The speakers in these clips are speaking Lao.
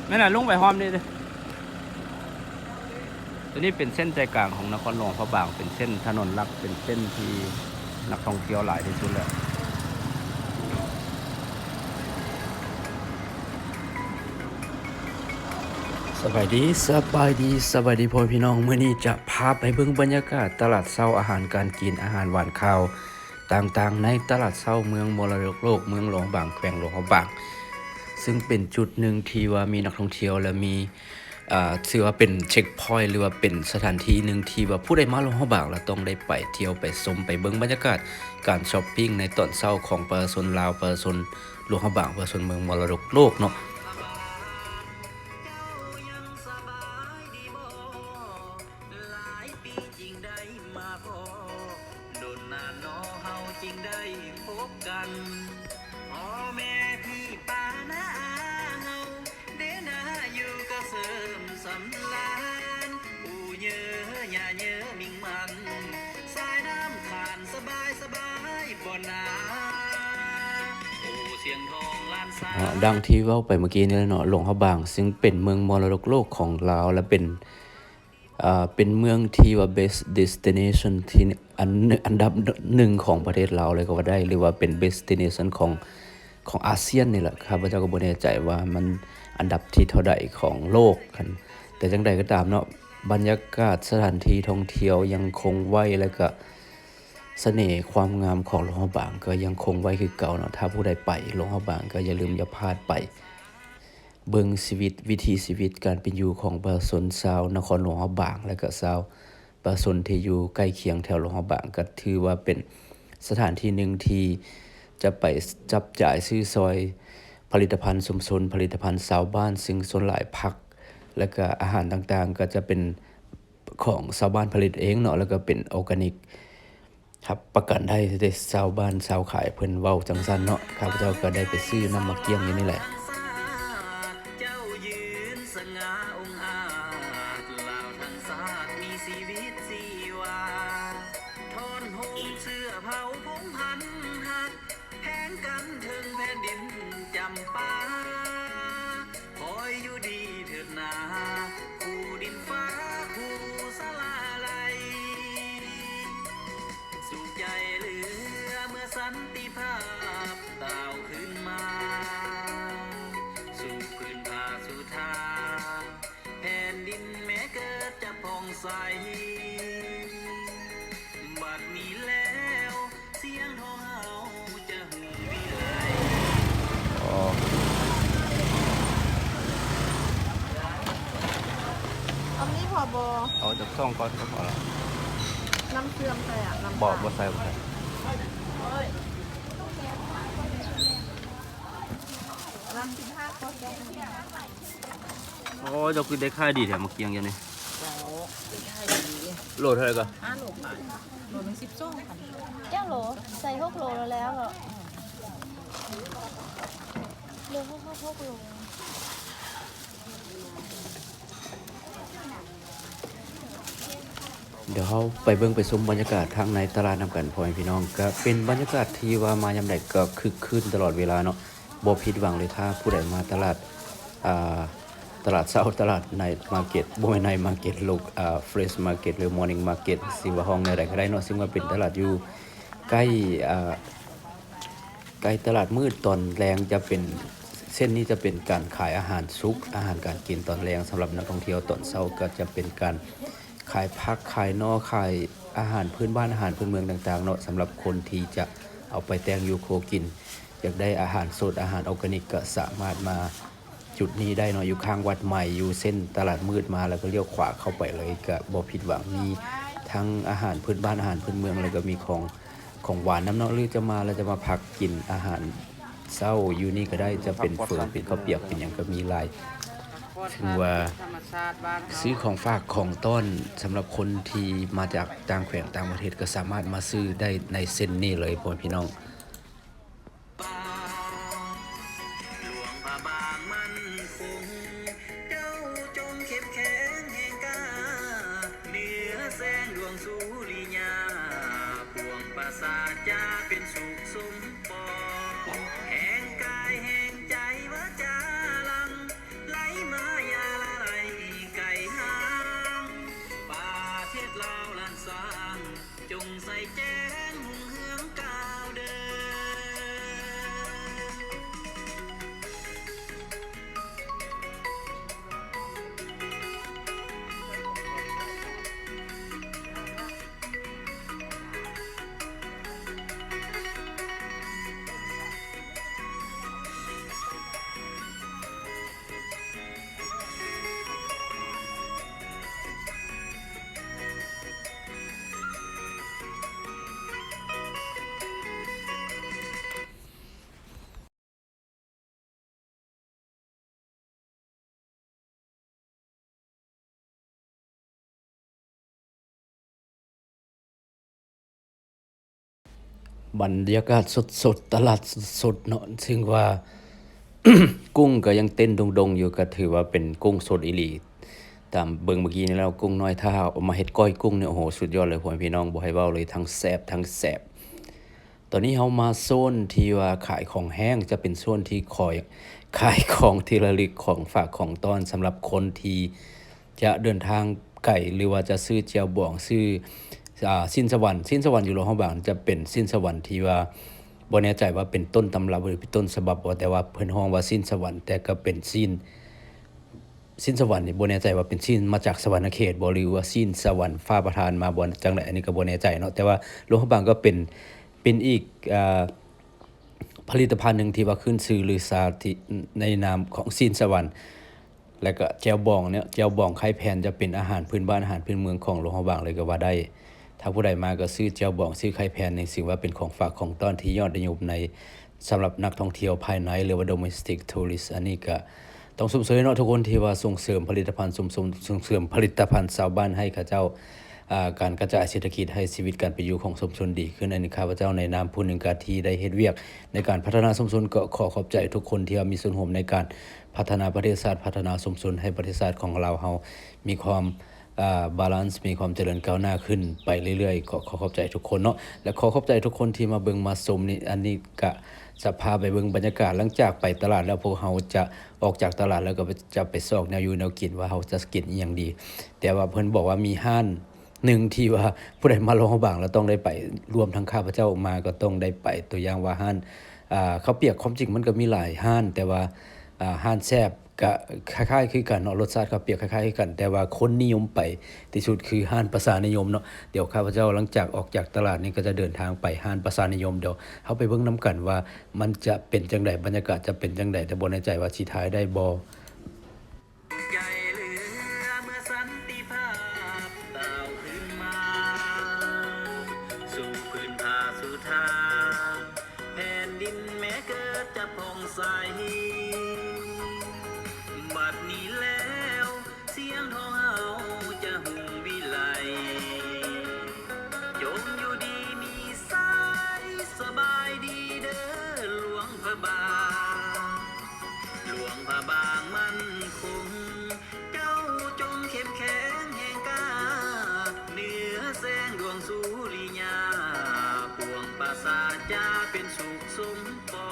ແມ່ນລະ ລົງໄປຮ່ອມນີ້ເດ້. ຕົວນີ້ເປັນເສັ້ນໃຈກາງຂອງນະຄອນຫຼວງພະບາງ, ເປັນເສັ້ນຖະໜົນຫຼັກ, ເປັນເສັ້ນທີ່ນັກທ່ອງທ່ຽວຫຼາຍທີ່ສຸດແລ້ວ. ສະບາຍດີ, ສະບາຍດີ, ສະບາຍດີພໍ່ແມ່ພີ່ນ້ອງ. ມື້ນີ້ຈະພາໄປເບິ່ງບັນຍາກາດຕະຫຼາດເຊົ້າ, ອາຫານການກິນ, ອາຫານຫວານຄາວຕ່າງໆ ໃນຕະຫຼາດເຊົ້າເມືອງມໍລະດົກໂລກ ເມືອງຫຼວງພະບາງ, ແຂວງຫຼວງພະບາງ. ຊຶ່ງເປັນຈຸດໜຶ່ງທີ່ວ່າມີນັກທ່ອງທ່ຽວ ແລະ ມີ ເອີ ຖືວ່າເປັນເຊັກພອຍ ຫຼືວ່າເປັນສະຖານທີ່ໜຶ່ງທີ່ວ່າຜູ້ໃດມາຫຼວງພະບາງແລ້ວຕ້ອງໄດ້ໄປທ່ຽວ, ໄປຊົມ, ໄປເບິ່ງບັນຍາກາດການຊັອບປິງໃນຕອນເຊົ້າຂອງປະຊາຊົນລາວ, ປະຊາຊົນຫຼວງພະບາງ, ປະຊາຊົນເມືອງມໍລະດົກໂລກເນາະ. ເນາະ ດັ່ງທີ່ເວົ້າໄປເມື່ອກີ້ນີ້ແຫຼະເນາະ, ຫຼວງພະບາງ ຊຶ່ງເປັນເມືອງມໍລະດົກໂລກຂອງລາວ ແລະ ເປັນ ເປັນເມືອງທີ່ວ່າ best destination ທີ່ອັນ ອັນດັບໜຶ່ງຂອງປະເທດລາວເລີຍກໍວ່າໄດ້ ຫຼືວ່າເປັນ best destination ຂອງ ຂອງອາຊຽນນີ້ແຫຼະ. ຂ້າພະເຈົ້າກໍບໍ່ແນ່ໃຈວ່າມັນອັນດັບທີເທົ່າໃດຂອງໂລກຫັ້ນ, ແຕ່ຈັ່ງໃດກໍຕາມເນາະ, ບັນຍາກາດສະຖານທີ່ທ່ອງທ່ຽວຍັງຄົງໄວ້ ແລະ ກະສະເໜ່ຄວາມງາມຂອງຫຼວງພະບາງກໍຍັງຄົງໄວ້ຄືເກົ່າເນາະ. ຖ້າຜູ້ໃດໄປຫຼວງພະບາງກໍຢ່າລືມຢ່າພາດໄປ ເບິ່ງຊີວິດ ວິຖີຊີວິດການເປັນຢູ່ຂອງປະຊາຊົນຊາວນະຄອນຫຼວງພະບາງ ແລະ ກະຊາວປະຊາຊົນທີ່ຢູ່ໃກ້ຄຽງແຖວຫຼວງພະບາງ, ກະຖືວ່າເປັນສະຖານທີ່ໜຶ່ງທີ່ຈະໄປຈັບຈ່າຍຊື້ຊອຍຜະລິດຕະພັນຊຸມຊົນ, ຜະລິດຕະພັນຊາວບ້ານ, ຊຶ່ງສ່ວນຫຼາຍຜັກ ແລະ ກະອາຫານຕ່າງໆ ກະຈະເປັນຂອງຊາວບ້ານຜະລິດເອງເນາະ, ແລະ ກະເປັນ organic. ຮັບປະກັນໄດ້ເດ້ ຊາວບ້ານຊາວຂາຍເພິ່ນເວົ້າຈັ່ງຊັ້ນເນາະ. ຂ້າພະເຈົ້າກໍໄດ້ໄປຊື້ນ້ຳໝາກກ້ຽງຢູ່ນີ້ແຫຼະ. ອໍ ອັນນີ້ພໍບໍ່? ເອົາຈັກສອງກ້ອນກໍພໍລະ. ນ້ຳເຊື່ອມໃສ່ອະ? ນ້ຳຕານ ບໍ່ ບໍ່ໃສ່ ບໍ່ໃສ່. ໂອ້ ເຈົ້າຄືໄດ້ຂາຍດີແທ້ ໝາກກ້ຽງເຈົ້ານີ້. ເຈົ້າ ໄດ້ຂາຍດີ. ໂລເທົ່າໃດກໍ? ຫ້າໂລປາຍ. ໂລໜຶ່ງສິບສອງພັນ. ເຈົ້າໂລ ໃສ່ຫົກໂລແລ້ວເນາະ. ເຫຼືອຫົກ ຫົກ ຫົກໂລ. ດຽວເຮົາໄປເບິ່ງໄປຊົມບັນຍາກາດທາງໃນຕະຫຼາດນຳກັນ ພໍ່ແມ່ພີ່ນ້ອງ. ກະເປັນບັນຍາກາດທີ່ວ່າມາຍາມໃດກໍຄຶກຄື້ນຕະຫຼອດເວລາເນາະ, ບໍ່ຜິດຫວັງເລີຍ. ຖ້າຜູ້ໃດມາຕະຫຼາດ ອ່າ ຕະຫຼາດເຊົ້າ, ຕະຫຼາດ night market ບໍ່ແມ່ນ night market ລູກ ອ່າ fresh market ຫຼື morning market ຊິວ່າຮ້ອງແນວໃດກໍໄດ້ເນາະ, ຊຶ່ງວ່າເປັນຕະຫຼາດຢູ່ໃກ້ ອ່າ ໃກ້ຕະຫຼາດມືດ. ຕອນແລງຈະເປັນ ເສັ້ນນີ້ຈະເປັນການຂາຍອາຫານສຸກ, ອາຫານການກິນຕອນແລງ. ສຳລັບນັກທ່ອງທ່ຽວ ຕອນເຊົ້າກໍຈະເປັນການຂາຍຜັກ, ຂາຍໜໍ່, ຂາຍອາຫານພື້ນບ້ານ, ອາຫານພື້ນເມືອງຕ່າງໆເນາະ. ສຳລັບຄົນທີ່ຈະເອົາໄປແຕ່ງຢູ່ຄົວກິນ, ຢາກໄດ້ອາຫານສົດ, ອາຫານ organic ກໍສາມາດມາຈຸດນີ້ໄດ້ເນາະ, ຢູ່ຂ້າງວັດໃໝ່, ຢູ່ເສັ້ນຕະຫຼາດມືດມາ ແລ້ວກໍລ້ຽວຂວາເຂົ້າໄປເລີຍ, ກໍບໍ່ຜິດຫວັງ. ມີທັງອາຫານພື້ນບ້ານ, ອາຫານພື້ນເມືອງ, ແລ້ວກໍມີຂອງ ຂອງຫວານນຳເນາະ, ຫຼືຈະມາແລ້ວຈະມາພັກກິນອາຫານເຊົ້າຢູ່ນີ້ກໍໄດ້, ຈະເປັນເຝີ ເປັນເຂົ້າປຽກ ເປັນຫຍັງກໍມີຫຼາຍ. ເຊິ່ງວ່າຊື້ຂອງຝາກຂອງຕ້ອນສຳລັບຄົນທີ່ມາຈາກຕ່າງແຂວງຕ່າງປະເທດ ກໍສາມາດມາຊື້ໄດ້ໃນເສັ້ນນີ້ເລີຍ ພໍ່ແມ່ພີ່ນ້ອງ. ຫຼວງພະບາງໝັ້ນຄົງ ເຈົ້າຈົ່ງເຂັ້ມແຂງແຮງກ້າ ເໜືອແສງດວງສຸລິຍາ ປວງປາສາດຈະເປັນສຸກສົມປອງ ແຮງກາຍແຮງໃຈວາຈາຫຼັ່ງໄຫຼມາ ບັນຍາກາດສົດໆ ຕະຫຼາດສົດໆເນາະ ເຊິ່ງວ່າ ກຸ້ງກໍຍັງເຕັ້ນດົງໆຢູ່ ກໍຖືວ່າເປັນກຸ້ງສົດອີ່ຫຼີ. ຕາມເບິ່ງເມື່ອກີ້ນີ້ແລ້ວ ກຸ້ງນ້ອຍ ຖ້າເອົາມາເຮັດກ້ອຍກຸ້ງນີ້ ໂອ້ໂຫ ສຸດຍອດເລີຍ ພໍ່ແມ່ພີ່ນ້ອງ ບໍ່ໃຫ້ເວົ້າເລີຍ ທັງແຊບ ທັງແຊບ. ຕອນນີ້ເຮົາມາໂຊນທີ່ວ່າຂາຍຂອງແຫ້ງ ຈະເປັນໂຊນທີ່ຄອຍຂາຍຂອງທີ່ລະລຶກ ຂອງຝາກຂອງຕ້ອນ ສຳລັບຄົນທີ່ຈະເດີນທາງໄກ ຫຼືວ່າຈະຊື້ແຈ່ວບອງ ຊື້ ອ່າ ຊີ້ນສະຫວັນ. ຊີ້ນສະຫວັນຢູ່ຫຼວງພະບາງ ຈະເປັນຊີ້ນສະຫວັນທີ່ວ່າ ບໍ່ແນ່ໃຈວ່າເປັນຕົ້ນຕຳລັບ ຫຼືເປັນຕົ້ນສະບັບບໍ່ ແຕ່ວ່າເພິ່ນຮ້ອງວ່າຊີ້ນສະຫວັນ ແຕ່ກໍເປັນຊີ້ນ ຊີ້ນສະຫວັນນີ້ ບໍ່ແນ່ໃຈວ່າເປັນຊີ້ນມາຈາກສະຫວັນນະເຂດບໍ່ ຫຼືວ່າຊີ້ນສະຫວັນຟ້າປະທານມາບໍ່ ຈັ່ງໃດ ອັນນີ້ກໍບໍ່ແນ່ໃຈເນາະ. ແຕ່ວ່າຫຼວງພະບາງກໍເປັນ ເປັນອີກ ອ່າ ຜະລິດຕະພັນໜຶ່ງທີ່ວ່າຂຶ້ນຊື່ລືຊາທີ່ ໃນນາມຂອງຊີ້ນສະຫວັນ ແລະກະແຈ່ວບອງເນາະ. ແຈ່ວບອງໄຂ່ແຜ່ນຈະເປັນອາຫານພື້ນບ້ານ ອາຫານພື້ນເມືອງຂອງຫຼວງພະບາງເລີຍກໍວ່າໄດ້. ຖ້າຜູ້ໃດມາກໍຊື້ແຈ່ວບອງ ຊື້ໄຂ່ແຜ່ນນີ້ ຖືວ່າເປັນຂອງຝາກຂອງຕ້ອນທີ່ຍອດນິຍົມໃນ ສຳລັບນັກທ່ອງທ່ຽວພາຍໃນ ຫຼືວ່າ domestic tourist. ອັນນີ້ກະຕ້ອງຊົມເຊີຍເນາະ ທຸກຄົນທີ່ວ່າສົ່ງເສີມຜະລິດຕະພັນຊຸມຊົນ ສົ່ງເສີມຜະລິດຕະພັນຊາວບ້ານໃຫ້ເຂົາເຈົ້າ ອ່າ ການກະຈາຍເສດຖະກິດ ໃຫ້ຊີວິດການເປັນຢູ່ຂອງຊຸມຊົນດີຂຶ້ນ. ອັນນີ້ຂ້າພະເຈົ້າໃນນາມຜູ້ໜຶ່ງກະທີ່ໄດ້ເຮັດວຽກໃນການພັດທະນາຊຸມຊົນ ກໍຂໍຂອບໃຈທຸກຄົນທີ່ວ່າມີສ່ວນຮ່ວມໃນການພັດທະນາປະເທດຊາດ ພັດທະນາຊຸມຊົນ ໃຫ້ປະເທດຊາດຂອງລາວເຮົາມີຄວາມ ອ່າ ບາລານ ມີຄວາມຈະເລີນກ້າວໜ້າຂຶ້ນໄປເລື້ອຍໆ. ກໍຂໍຂອບໃຈທຸກຄົນເນາະ ແລະ ຂໍຂອບໃຈທຸກຄົນທີ່ມາເບິ່ງມາຊົມນີ້. ອັນນີ້ກະຈະພາໄປເບິ່ງບັນຍາກາດ ຫຼັງຈາກໄປຕະຫຼາດແລ້ວ ພວກເຮົາຈະອອກຈາກຕະຫຼາດແລ້ວ ກໍຈະໄປຊອກແນວຢູ່ແນວກິນ ວ່າເຮົາຈະກິນອີ່ຫຍັງດີ. ແຕ່ວ່າເພິ່ນບອກວ່າມີຮ້ານໜຶ່ງທີ່ວ່າຜູ້ໃດມາຫຼວງພະບາງແລ້ວຕ້ອງໄດ້ໄປ ລວມທັງຂ້າພະເຈົ້າມາກໍຕ້ອງໄດ້ໄປ. ຕົວຢ່າງວ່າຮ້ານ ອ່າ ເຂົ້າປຽກ ຄວາມຈິງມັນກໍມີຫຼາຍຮ້ານ ແຕ່ວ່າ ອ່າ ຮ້ານແຊບ ກະຄ້າຍໆຄືກັນເນາະ ລົດຊາດເຂົ້າປຽກຄ້າຍໆຄືກັນ ແຕ່ວ່າຄົນນິຍົມໄປທີ່ສຸດຄືຮ້ານປະຊານິຍົມເນາະ. ດຽວຂ້າພະເຈົ້າຫຼັງຈາກອອກຈາກຕະຫຼາດນີ້ ກໍຈະເດີນທາງໄປຮ້ານປະຊານິຍົມ. ດຽວເຮົາໄປເບິ່ງນຳກັນວ່າມັນຈະເປັນຈັ່ງໃດ ບັນຍາກາດຈະເປັນຈັ່ງໃດ ແຕ່ບໍ່ແນ່ໃຈວ່າຊິຖ່າຍໄດ້ບໍ່. ໃຫຍ່ເຫຼືອເມື່ອສັນຕິພາບຕ່າວຄືນມາ ສູ່ພື້ນຜາສຸທາ ແຜ່ນດິນແມ່ເກີດຈະຜ່ອງໃສ ບັດນີ້ແລ້ວ ສຽງທອງເຮົາຈະຮຸ່ງວິໄລ ຈົ່ງຢູ່ດີມີໄຊ ສະບາຍດີເດີຫຼວງພະບາງ ຫຼວງພະບາງໝັ້ນຄົງ ເຈົ້າຈົ່ງເຂັ້ມແຂງແຮງກ້າ ເໜືອແສງດວງສຸລິຍາ ປວງປາສາດຈະເປັນສຸກສົມປອ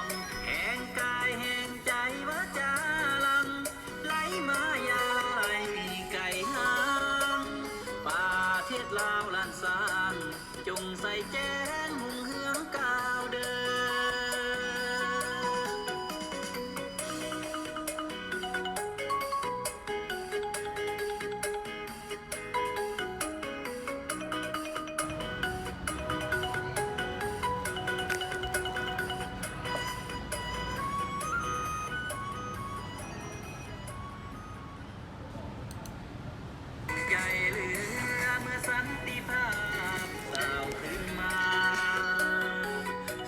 ງ ແຮງກາຍແຮງໃຈວາຈາຫຼັ່ງ ໄຫຼມາຢ່າໄຫຼໄກຫ່າງ ປະເທດລາວລ້ານຊ້າງ ຈົ່ງໃສແຈ້ງຮຸ່ງເຮືອງກ້າວເດີ. ໃຫຍ່ເຫຼືອເມື່ອສັນຕິພາບຕ່າວຄືນມາ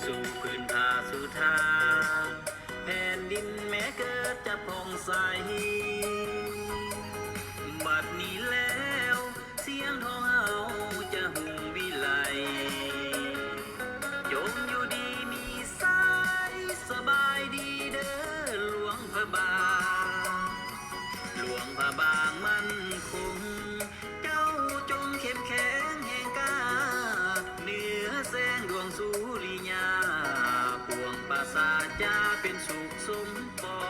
ສູ່ພື້ນຜາສຸທາ ແຜ່ນດິນແມ່ເກີດຈະຜ່ອງໃສ ບັດນີ້ແລ້ວ ສຽງທອງເຮົາຈະຮຸ່ງວິໄລ ຈົ່ງຢູ່ດີມີໄຊ ສະບາຍດີເດີຫຼວງພະບາງ ຫຼວງພະບາງໝັ້ນຄົງ ເຈົ້າຈົ່ງເຂັ້ມແຂງແຮງກ້າ ເໜືອແສງດວງສຸລິຍາ ປວງປາສາດຈະເປັນສຸກສົມປອ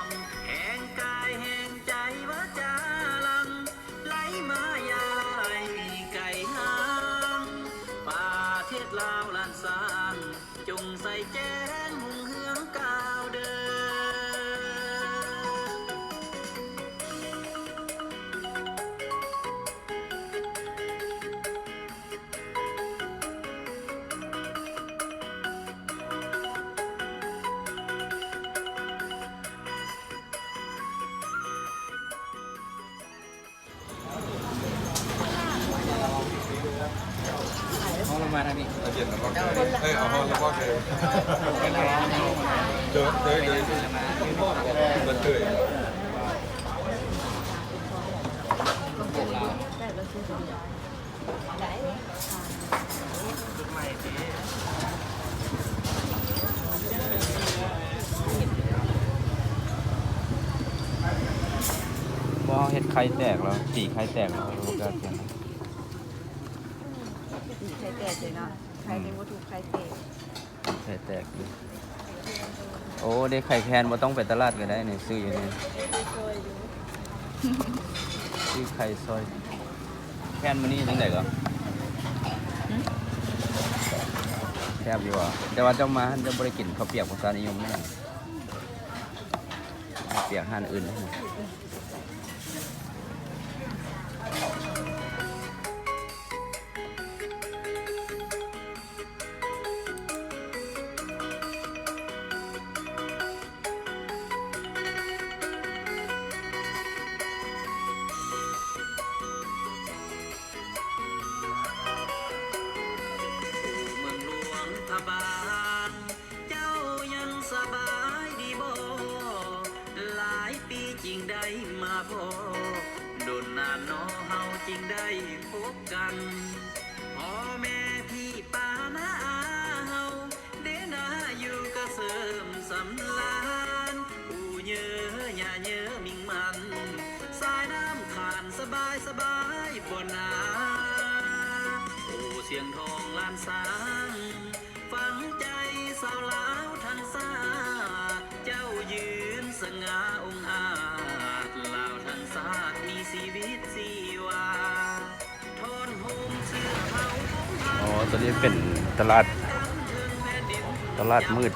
ງ ແຮງກາຍແຮງໃຈວາຈາຫຼັ່ງ ໄຫຼມາຢ່າໄຫຼໄກຫ່າງ ປະເທດລາວລ້ານຊ້າງ ຈົ່ງໃສແຈ້ງຮຸ່ງເຮືອງກ້າວເດີ. ເອົາລົງມາທາງນີ້ ເອົາເຢັນລະບໍ່ເຄີຍ ເອີ ເອົາຮ້ອນລະບໍ່ເຄີຍ ເດີ ເດີ ເດີ ບໍ່ເຄີຍ ໄດ້ ຊຸດໃໝ່ຕິ ອໍ ເຮັດໄຂ່ແຕກແລ້ວ ຕີໄຂ່ແຕກແລ້ວ ບໍ່ກ້າປ່ຽນ. ໄຂ່ແຕກເລີຍເນາະ ໄຂ່ແຕ່ບໍ່ຖືກໄຂ່ແຕກ ໄຂ່ແຕກຢູ່. ໂອ້ ໄດ້ໄຂ່ແຜ່ນ ບໍ່ຕ້ອງໄປຕະຫຼາດກໍໄດ້ນີ້ ຊື້ຢູ່ນີ້ ຊື້ໄຂ່ຊອຍ. ແຜ່ນມື້ນີ້ຈັ່ງໃດກໍ ແຊບຢູ່ຫວາ? ແຕ່ວ່າເຈົ້າມາຫັ້ນເຈົ້າບໍ່ໄດ້ກິນເຂົ້າປຽກພາສານິຍົມແມ່ນຫຍັງ? ເຂົ້າປຽກຮ້ານອື່ນ. ເມືອງຫຼວງພະບາງ ເຈົ້າຍັງສະບາຍດີບໍ່? ຫຼາຍປີຈຶ່ງໄດ້ມາພໍ້ ດົນນານນໍເຮົາຈຶ່ງໄດ້ພົບກັນ. ພໍ່ແມ່ພີ່ປ້ານ້າອາເຮົາ ເດນາຢູ່ກະເສີມສຳລານ ປູ່ເຍີຍ່າເຍີມິ່ງມັນ ສາຍນ້ຳຂານສະບາຍສະບາຍບໍ່ນາ. ໂອ້ ຊຽງທອງລ້ານຊ້າງ ຝັງໃຈຊາວລາວທັງຊາດ ເຈົ້າຢືນສະຫງ່າອົງອາດ ລາວທັງຊາດມີຊີວິດຊີວາ. ອໍ ຕົວນີ້ເປັນຕະຫຼາດ ຕະຫຼາດມືດ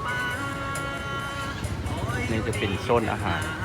ນີ້ຈະເປັນໂຊນອາຫານ.